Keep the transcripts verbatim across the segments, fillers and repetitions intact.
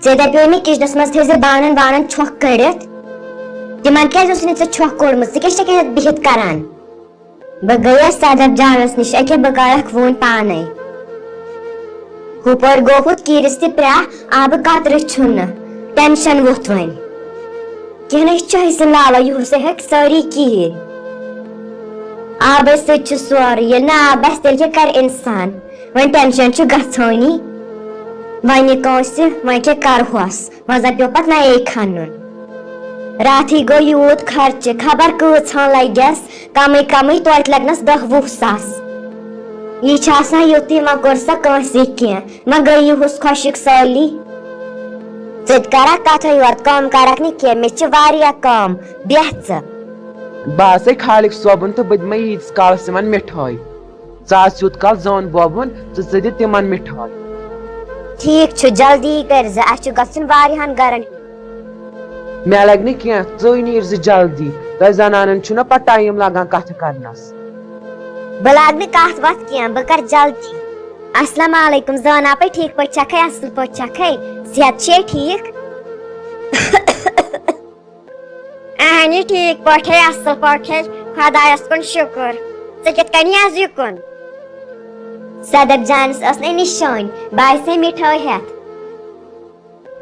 ژےٚ دَپیوے مےٚ کِچنَس منٛز تھٲیزِ بانَن وانَن چھۄکھ کٔڑِتھ۔ تِمَن کیٛازِ اوسُے نہٕ ژےٚ چھۄکھ کوٚڑمُت؟ ژٕ کیٛاہ چھَکھ یَتھ بِہِتھ کَران؟ بہٕ گٔیَس صدف جانَس نِش، أکیٛاہ بہٕ کَرَکھ وۄنۍ پانَے۔ ہُپٲرۍ گوٚو ہُتھ کیٖرِس تہِ پرٛاہ، آبہٕ قطرٕ چھُنہٕ۔ ٹٮ۪نشَن ووٚتھ وۄنۍ۔ کینٛہہ نہٕ، أسۍ چھِ حسن لالا، یُہُسے ہیٚکہِ سٲری کیٖرۍ۔ آبَے سۭتۍ چھُ سورُے، ییٚلہِ نہٕ آب آسہِ، تیٚلہِ کیٛاہ کَرِ اِنسان؟ وۄنۍ ٹٮ۪نشَن چھُ گژھٲنی۔ وۄنۍ یہِ کٲنٛسہِ، وۄنۍ کیٛاہ کَرٕہوس؟ وۄنۍ زَن پیوٚو پَتہٕ نَیے کھَنُن۔ راتھٕے گوٚو یوٗت خرچہٕ، خبر کۭژہن لَگٮ۪س، کَمٕے کَمٕے توتہِ لَگنَس دَہ وُہ ساس۔ یہِ چھِ آسان یُتُے، وۄنۍ کوٚر سا کٲنٛسے کینٛہہ، وۄنۍ گٔیی ہُس خۄشِک سٲلی۔ ژٕ تہِ کَرَکھ کَتھٕے یوت، کٲم کَرَکھ نہٕ کینٛہہ، مےٚ چھِ واریاہ کٲم، بیٚہہ ژٕ۔ بہٕ آسَے خالق صٲبُن تہٕ بہٕ دِمَے ییٖتِس کالَس یِمَن مِٹھٲے۔ ژٕ آس یوٗت کال زٲن بوبُن، ژٕ ژٕ دِ تِمَن مِٹھٲے۔ ٹھیٖک چھُ، جلدی کٔرۍ زِ، اَسہِ چھُ گژھُن واریاہَن گَرَن۔ مےٚ لَگہِ نہٕ کینٛہہ، ژٕے نیٖر زِ جلدی۔ تۄہہِ زَنانَن چھُنہ پَتہٕ ٹایم لَگان کَتھٕ کَرنَس۔ بہٕ لاگہٕ نہٕ کَتھ وَتھ کینٛہہ، بہٕ کَرٕ جلدی۔ السلام علیکم، زٲن اَپٲے، ٹھیٖک پٲٹھۍ چھَکھَے؟ اَصٕل پٲٹھۍ چھَکھَے؟ صحت چھے ٹھیٖک؟ اہنی، ٹھیٖک پٲٹھۍ، اصل پٲٹھۍ، خۄدایس کُن شُکر۔ ژٕ کِتھ کٔنۍ یَس یہِ کُن؟ صدف جانس ٲس نہٕ نِشٲنۍ، بہٕ آیسے مِٹھٲے ہٮ۪تھ۔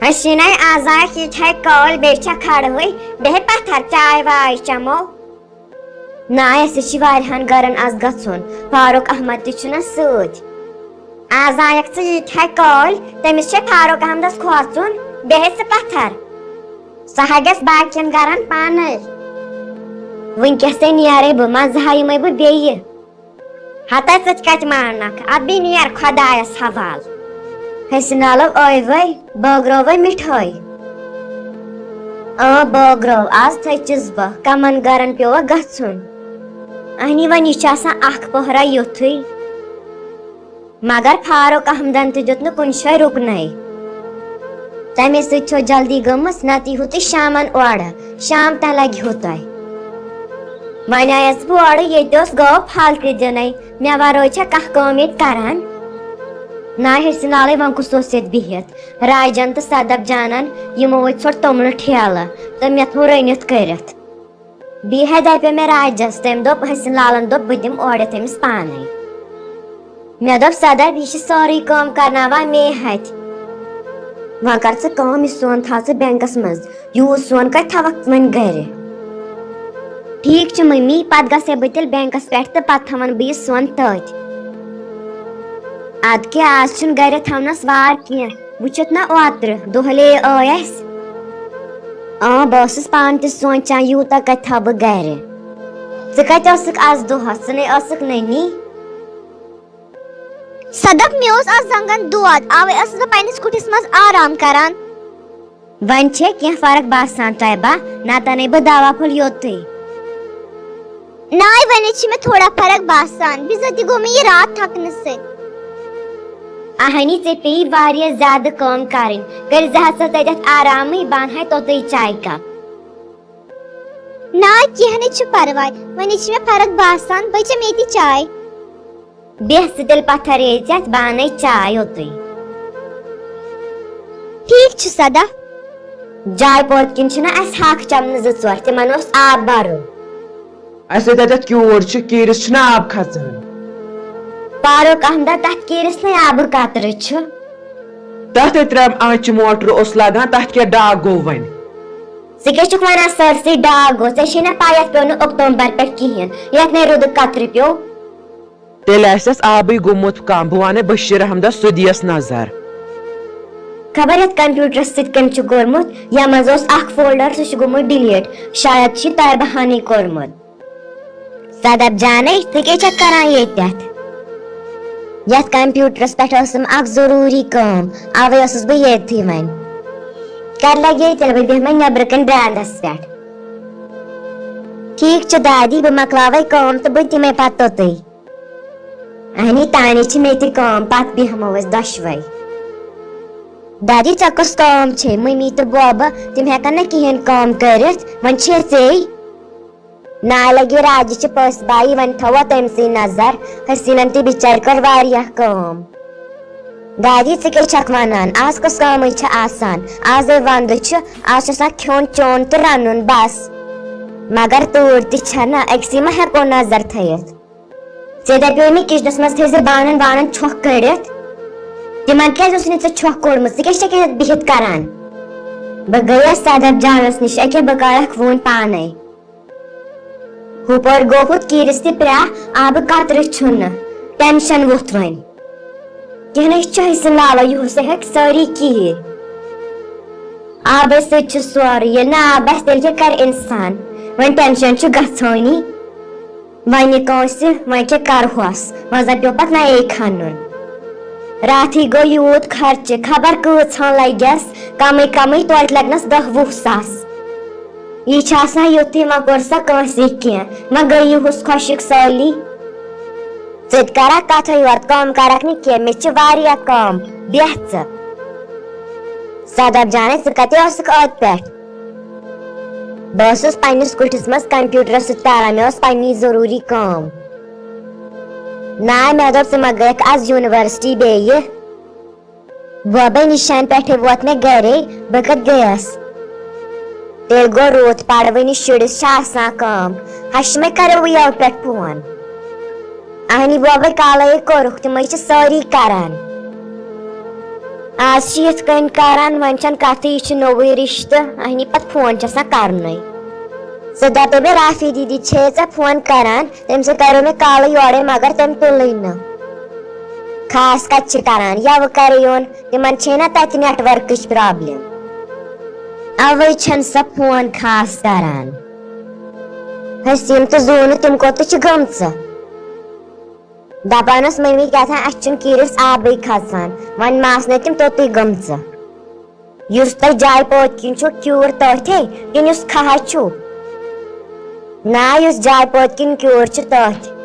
حسیٖنہ، آز آیکھ یہِ چھے کٲلۍ، بیٚیہِ چھےٚ کھڑہٕے، بیٚہہِ پتھر، چاے واے چمو۔ نہ، اَسہِ چھِ واریاہن گرن آز گژھُن، فاروق احمد تہِ چھُنہ سۭتۍ۔ آز آیکھ ژٕ ییٖتۍ ہا کٲلۍ، تٔمِس چھے فاروق احمدس کھوژُن، بیٚہے ژٕ پتھر۔ سۄ ہا گژھِ باقین گرن پانے۔ وٕنکیٚسے نیرے بہٕ، منٛزٕ ہا یِمے بہٕ بیٚیہِ۔ ہتے ژٕ تہِ کتہِ مانکھ، ادٕ بیٚیہِ نیر خۄدایس حوال۔ حسن عالم ٲے وٲے، بٲگرٲوے مِٹھٲے۔ آ بٲگرٲو، آز تھٔچِس بہٕ، کمن گرن پیوٚوا گژھُن؟ اہنی وۄنۍ یہِ چھُ آسان اکھ پٔہرا یُتھُے۔ مگر فاروق احمدن تہِ دیُت نہٕ کُنہِ جایہِ رُکنَے۔ تَمے سۭتۍ چھو جلدی گٔمٕژ، نتہٕ ییٖہِو تُہۍ شامن اورٕ، شام تام لگہِ ہو تۄہہِ۔ وۄنۍ آیس بہٕ اورٕ، ییٚتہِ اوس گٲو پھل تہِ دِنَے، مےٚ ورٲے چھا کانٛہہ کٲم ییٚتہِ کران؟ نہ حسن عالے، وۄنۍ کُس اوس ییٚتہِ بِہِتھ؟ راجن تہٕ صدف جانن، یِمو ٲسۍ ژھوٚٹ توٚملہٕ ٹھیلہٕ تہٕ مےٚ تھوٚو رٔنِتھ کٔرِتھ۔ بیٚیہِ ہا دَپیو مےٚ راجَس، تٔمۍ دوٚپ، حسن لالَن دوٚپ، بہٕ دِمہٕ اورٕ یِتھ أمِس پانَے۔ مےٚ دوٚپ، صدف، یہِ چھِ سٲرٕے کٲم کرناوان مے ہَتھِ۔ وۄنۍ کر ژٕ کٲم، یہِ سۄن تھاو ژٕ بینکَس منٛز۔ یوٗت سۄن کَتہِ تھاوَکھ وۄنۍ گرِ؟ ٹھیٖک چھُ مٔمی، پَتہٕ گژھے بہٕ تیٚلہِ بینکَس پٮ۪ٹھ تہٕ پَتہٕ تھاوَن بہٕ یہِ سۄن تٔتھۍ۔ اَدٕ کیٛاہ، آز چھُنہٕ گرِ تھاونَس وار کینٛہہ۔ وٕچھُتھ نہ اوترٕ دۄہلے ٲے اَسہِ۔ اۭں، بہٕ ٲسٕس پانہٕ تہِ سونٛچان، یوٗتاہ کَتہِ تھاوٕ بہٕ گرِ؟ ژٕ کَتہِ ٲسٕکھ آز دۄہَس؟ ژٕ نے ٲسٕکھ نٔنی۔ صدف، مےٚ اوس آز زنٛگن دود، اَوَے ٲسٕس بہٕ پنٛنِس کُٹھِس منٛز آرام کران۔ وۄنۍ چھے کینٛہہ فرق باسان، طیبہ؟ نتہٕ اَنے بہٕ دوا پھوٚل یوٚتُے۔ ناے، وۄنۍ چھِ مےٚ تھوڑا فرق باسان، بِذٲتی گوٚو مےٚ یہِ راتھ تھکنہٕ سۭتۍ۔ اہنی، ژےٚ پیٚیہِ واریاہ زیادٕ کٲم کرٕنۍ، کٔرۍ زِ حظ ژٕ تتٮ۪تھ آرامٕے، بہٕ انہٕ ہاے توٚتُے چاے کپ۔ ناے، کینٛہہ نہٕ چھُ پرواے، وۄنۍ چھِ مےٚ فرق باسان، بہٕ چٮ۪مہٕ ییٚتی چاے۔ بیٚہہ ژٕ تیٚلہِ پتھر ییٚتٮ۪تھ، بہٕ انے چاے اوٚتُے۔ ٹھیٖک چھُ صدف۔ جاے پوت کِنۍ چھِنہ اَسہِ ہاکھ چمنہٕ زٕ ژور، تِمن اوس آب بَرُن۔ اَسہِ تَتٮ۪تھ کیوٗر چھُ، کیٖرِس چھُنہ آب کھژان۔ فاروق احمدہ، تَتھ کیٖرِس نے آبہٕ قطرٕ چھُ۔ تَتھ ہے ترٛےٚ آنٛچہِ موٹر اوس لگان، تَتھ کیٛاہ ڈاکھ گوٚو وۄنۍ؟ ژٕ کیٛاہ چھُکھ وَنان سٲرسٕے ڈاکھ گوٚو؟ ژےٚ چھے نہ پَے یَتھ پیوٚو نہٕ اکتومبر پٮ۪ٹھ کِہیٖنۍ، یَتھ نے روٗدٕ قطرٕ پیوٚو۔ تیٚلہِ آسٮ۪س آبٕے گوٚمُت کم۔ بہٕ ونے بشیر احمدس، سُہ دِیس نظر۔ خبر یتھ کمپیوٹرس سۭتۍ کٔمۍ چھُ کوٚرمُت، یتھ منٛز اوس اکھ فولڈر، سُہ چھُ گوٚمُت ڈیلیٹ، شاید چھُ یہِ طیبہ ہنٕے کوٚرمُت۔ صدف جانے، ژٕ کیٛاہ چھکھ کران ییٚتٮ۪تھ؟ یتھ کمپیوٹرس پٮ۪ٹھ ٲسٕم اکھ ضروٗری کٲم، اوے ٲسٕس بہٕ ییٚتھٕے وۄنۍ۔ کر لگے تیٚلہِ، بہٕ بیٚہمے نیبرٕ کنہِ برانڈس پٮ۪ٹھ۔ ٹھیٖک چھُ دادی، بہٕ مۄکلاوے کٲم تہٕ بہٕ دِمے پتہٕ توٚتُے۔ اہنی، تانی چھِ مےٚ تہِ کٲم، پتہٕ بیٚہمو أسۍ دۄشوے۔ دادی، ژےٚ کۄس کٲم چھے؟ مٔمی تہٕ بوبہٕ، تِم ہٮ۪کن نہٕ کِہیٖنۍ کٲم کٔرِتھ، وۄنۍ چھے ژے۔ نالگی راجہِ چھِ پٔژھۍ بایی، وۄنۍ تھاوو تٔمۍ سٕے نظر۔ حسیٖنن تہِ بِچارِ کٔر واریاہ کٲم۔ دادی، ژٕ کیٛاہ چھکھ ونان؟ از کۄس کٲمٕے چھِ آسان؟ ازے ونٛدٕ چھُ، از چھُ آسان کھیوٚن چیوٚن تہٕ رنُن بس۔ مگر تۭر تہِ چھےٚ نہ، أکسٕے ما ہٮ۪کو نظر تھٲیِتھ؟ ژےٚ دپیوٚو مےٚ کچنس منٛز تھٲیزِ بانن وانن چھۄکھ کٔڑِتھ۔ تِمن کیٛازِ اوس نہٕ ژےٚ چھۄکھ کوٚڑمُت؟ ژٕ کیٛاہ چھکھ ییٚتٮ۪تھ بِہِتھ کران؟ بہٕ گٔیس صدف جانس نِش، أکیٛاہ بہٕ کرکھ وۄنۍ پانے۔ ہُپٲرۍ گوٚو ہُتھ کیٖرِس تہِ پرٛاہ، آبہٕ قطرٕ چھُنہٕ۔ ٹینشن ووٚتھ وۄنۍ۔ کینٛہہ نہ چھُ، أسۍ لالا یُہُس ہیٚکہِ سٲری کیٖرۍ۔ آبَس سۭتۍ چھُ سورُے، ییٚلہِ نہٕ آب آسہِ، تیٚلہِ کیٛاہ کَرِ اِنسان؟ وۄنۍ ٹینشن چھُ گژھٲنی۔ وۄنۍ کٲنٛسہِ، وۄنۍ کیٛاہ کَرٕہوس؟ وۄنۍ زَن پیوٚو پَتہٕ نَیے کھَنُن۔ راتھٕے گوٚو یوٗت خرچہٕ، خبر کۭژہن لَگٮ۪س، کَمٕے کَمٕے توتہِ لَگنَس دَہ وُہ ساس۔ یہِ چھِ آسان یُتھُے، وۄنۍ کوٚر سا کٲنٛسہِ کینٛہہ، وۄنۍ گٔے یِہُس خۄشِک سٲلی۔ ژٕ تہِ کَرَکھ کَتھٕے یوت، کٲم کَرَکھ نہٕ کینٛہہ، مےٚ چھِ واریاہ کٲم، بیٚہہ ژٕ۔ صدف جانٕے، ژٕ کَتہِ ٲسٕکھ ٲدۍ پٮ۪ٹھ؟ بہٕ ٲسٕس پنٛنِس کُٹھِس منٛز کمپیوٹرَس سۭتۍ کَران، مےٚ ٲس پنٛنی ضروٗری کٲم۔ نہ، مےٚ دوٚپ، ژٕ ما گٔیَکھ آز یونیورسٹی بیٚیہِ؟ بوبے نِشانہِ پٮ۪ٹھے ووت مےٚ گرے، بہٕ کتھ گٔیس؟ تیٚلہِ گوٚو رُت، پرٕ وٕنہِ شُرِس چھِ آسان کٲم۔ ہشہِ مےٚ کریووُ یَوٕ پٮ۪ٹھ فون۔ اہنی بوبے، کالے کوٚرُکھ، تِمے چھِ سٲری کران۔ آز چھِ یِتھ کٔنۍ کران، وۄنۍ چھَنہٕ کتھٕے، یہِ چھُ نوٚوُے رشتہٕ، اہنی پتہٕ فون چھِ آسان کرنُے۔ ژٕ دپے مےٚ، رافی دیدی چھے ژےٚ فون کران؟ تٔمۍ سۭتۍ کریو مےٚ کالہٕ یورے، مگر تٔمۍ تُلٕے نہٕ۔ خاص کتہِ چھِ کران، یوٕ کرے یُن، تِمن چھے نہ تتہِ نیٹ ورکٕچ پرابلم۔ اوے چھَنہٕ سۄ فون خاص کران۔ حسیٖن تہٕ زوٗنہٕ تِم کوٚت چھِ گٔمژٕ؟ دپان ٲس مٔمی کیٛاہ تام، اَسہِ چھُنہٕ کیٖرِس آبٕے کھژان، وۄنۍ ما آسنَے تِم توٚتُے گٔمژٕ۔ یُس تۄہہِ جایہِ پوتۍ کِنۍ چھُو کیوٗر تٔتھے، کِنہٕ یُس کھہہ چھُو؟ نہ، یُس جایہِ پوتۍ کِنۍ کیوٗر چھُ تٔتھۍ۔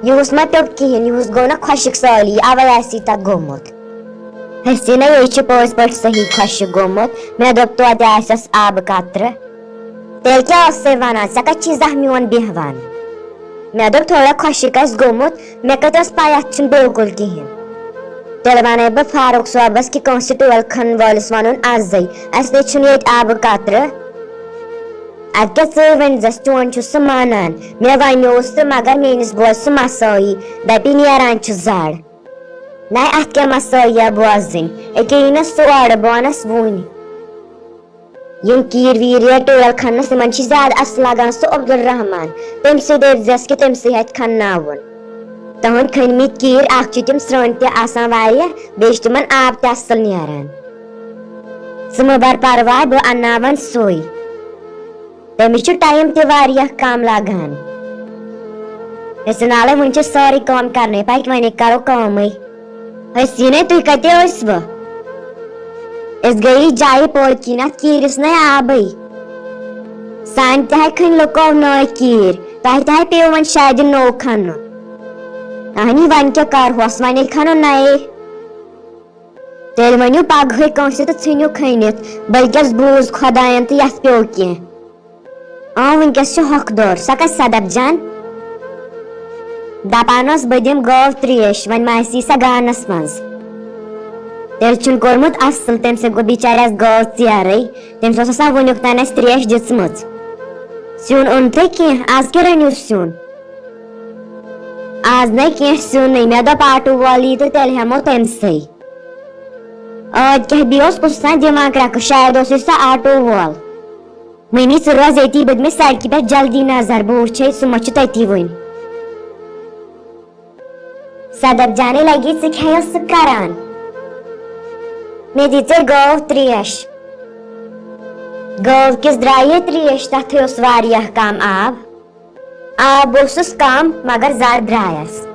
یُہُس ما پیوٚو کِہیٖنۍ، یُہُس گوٚو نہ خۄشِک سٲلی، اَوَے آسی تَتھ گوٚمُت۔ حسیٖنہ، یے چھُ پٔزۍ پٲٹھۍ صحیح خۄشِک گوٚمُت۔ مےٚ دوٚپ توتہِ آسٮ۪س آبہٕ قطرٕ۔ تیٚلہِ کیٛاہ ٲسسَے وَنان؟ ژےٚ کَتہِ چھی زانٛہہ میون بیٚہوان؟ مےٚ دوٚپ تھوڑا خۄشِک آسہِ گوٚمُت، مےٚ کَتہِ ٲس پَے اَتھ چھُنہٕ بِلکُل کِہیٖنۍ۔ تیٚلہِ وَنَے بہٕ فاروق صٲبَس کہِ کٲنٛسہِ ٹُوٮ۪ل کھَنَن وٲلِس وَنُن اَزَے، اَسہِ نَے چھُنہٕ ییٚتہِ آبہٕ قطرٕ۔ اَدٕ کیٛاہ ژٕے ؤنۍزٮ۪س، چون چھُ سُہ مانان؟ مےٚ وَنیووُس تہٕ مگر میٛٲنِس بوے سُہ مَسٲیی، دَپہِ نیران چھُ زَر۔ نَے اَتھ کیٛاہ مَسٲیی بوزٕنۍ؟ أکیٛاہ یی نہ سُہ اورٕ، بہٕ وَنَس وُنۍ۔ یِم کیٖر ویٖر یا ٹُوٮ۪ل کھَنَس، تِمَن چھِ زیادٕ اَصٕل لَگان سُہ عبدالرحمان۔ تٔمۍ سٕے دٔپۍزٮ۪س کہِ تٔمۍ سٕے ہَتہِ کھَنناوُن۔ تُہٕنٛدۍ کھٔنۍمٕتۍ کیٖر، اَکھ چھِ تِم سرٛٲنۍ تہِ آسان واریاہ، بیٚیہِ چھِ تِمَن آب تہِ اَصٕل نیران۔ ژٕ مہٕ بَر پَرواے، بہٕ اَنناوَن سُے۔ تٔمِس چھُ ٹایم تہِ واریاہ کَم لَگان۔ أسۍ نالے وُنہِ چھِ سٲرٕے کٲم کَرنَے، پَکہِ وۄنۍ کَرو کٲمٕے۔ حسیٖنے، تُہۍ کَتہِ ٲسوٕ؟ أسۍ گٔیے جایہِ پورٕ کِنۍ، اَتھ کیٖرِس نَے آبٕے۔ سانہِ تہِ ہَے کھٔنۍ لُکو نٔے کیٖرۍ، تۄہہِ تہِ ہَے پیٚیو وۄنۍ شاید یہِ نوٚو کھَنُن۔ اَہنی، وۄنۍ کیٛاہ کَرہوس، وۄنۍ کھَنو نَیے۔ تیٚلہِ ؤنِو پگہٕے کٲنٛسہِ تہٕ ژھٕنِو کھٔنِتھ، بٔلکٮ۪س بوٗز خۄدایَن تہٕ یَتھ پیوٚو کینٛہہ۔ آ، وٕنۍکٮ۪س چھِ ہۄکھ دور، سۄ کَتہِ صدف جان؟ دَپان ٲس، بہٕ دِمہٕ گٲو ترٛیش، وۄنۍ ما آسی سۄ گانَس منٛز؟ تیٚلہِ چھُن کوٚرمُت اَصٕل، تٔمۍ سۭتۍ گوٚو بِچارٮ۪س گٲو ژیرٕے، تٔمِس اوس آسان وٕنیُک تام اَسہِ ترٛیش دِژمٕژ۔ سیُن اوٚن تۄہہِ کینٛہہ؟ آز کیٛاہ رٔنِو سیُن؟ آز نَے کینٛہہ سیُنٕے، مےٚ دوٚپ آٹوٗ وول یی تہٕ تیٚلہِ ہٮ۪مو تٔمۍ سٕے۔ ٲدۍ کیٛاہ بیٚیہِ اوس کُس تام دِوان کرٛٮ۪کہٕ، شاید اوسُے سُہ آٹوٗ وول۔ مٔمی، ژٕ روز ییٚتی، بہٕ دِمے سڑکہِ پٮ۪ٹھ جلدی نظر، بہٕ وٕچھے سُہ ما چھُ تٔتی وٕنہِ۔ صدف جانے لگی، ژٕ کیٛاہ ٲسٕکھ کران؟ مےٚ دِژے گٲو ترٛیش۔ گٲو کِس درٛایے ترٛیش، تَتھٕے اوس واریاہ کم آب۔ آب اوسُس کم، مگر زر درٛایس۔